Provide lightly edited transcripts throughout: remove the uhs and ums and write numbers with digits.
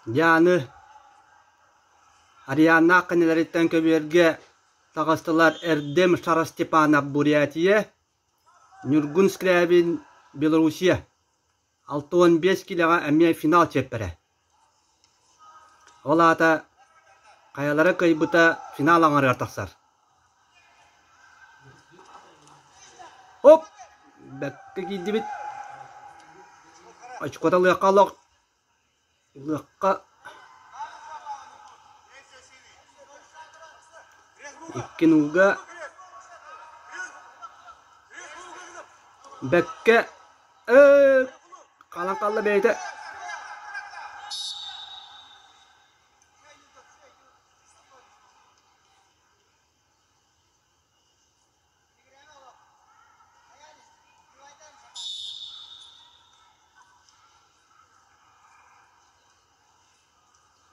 Дьэ аны Арианнаах кэннилэриттэн көбүөргэ таҕыстылар Эрдэм Шарастепанов Бурятия, Ньургун Скрябин Белоруссия. 65 киилэҕэ эмиэ финал чиэппэрэ. Ол аата хайалара кыайбыта финал аҥарыгар тахсар. Оп! Бэккэ киирдибит. Очкота ылыахха олох ылыахха икки нууга бэккэ ээ хаалан хаалла бэйэтэ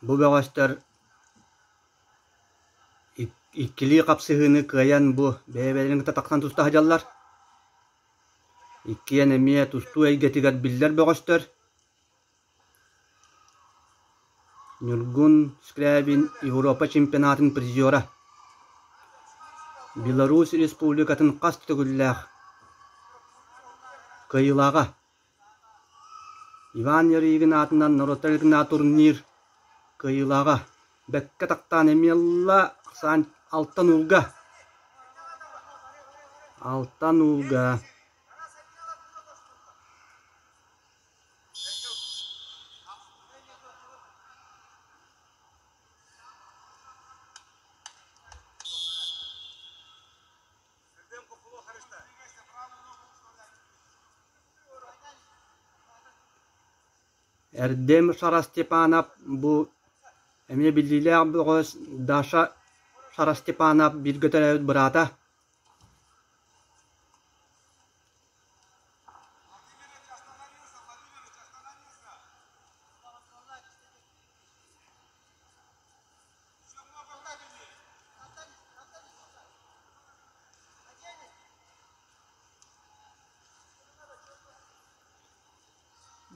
Бу бөҕөстөр иккилии хапсыһыыны кыайан бу бэйэ-бэйэлэрин кытта тахсан туста сылдьаллар. Иккиэн эмиэ тустуу эйгэтигэр биллэр бөҕөстөр. Ньургун Скрябин Европа чемпионатын призера, Беларусь Республикатын хас төгүллээх кыайыылааҕа, Иван Ярыгин аатынан норуоттар турнир кыайыылааҕа, бэккэ тахтаан эмиэ ылла ахсаан алтан уулга алтан уулга Эрдэм Шарастепанов бу эмиэ биллиилээх бөҕөс Даша Шарастепанов бииргэ төрөөбүт быраата.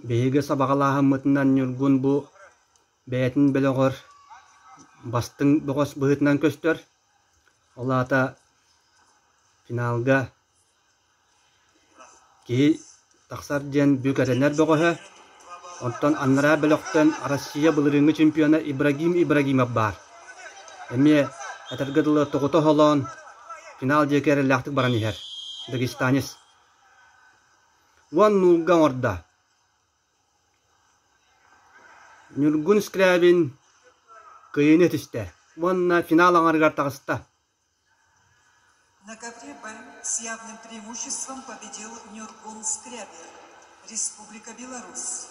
Биһиги сабаҕалааһыммытынан Ньургун бу бэйэтин бөлөҕөр бастыҥ бөҕөс быһыытынан көстөр. Ол аата финалга Киһи тахсар диэн бүк эрэнэр бөҕөһө, онтон анараа бөлөхтөн Россия былырыыҥҥы чемпиона Ибрагим Ибрагимов баар. Эмиэ, этэргэ дылы, тоҕута оһолоон, финал диэки эрэллээхтик баран иһэр. Дагестанец. Уон нуулга оҥордо. Ньургун Скрябин кыайыыны этистэ уонна финал аҥарыгар таҕыста. На ковре «Б» с явным преимуществом победил Нюргун Скрябин, Республика Беларусь.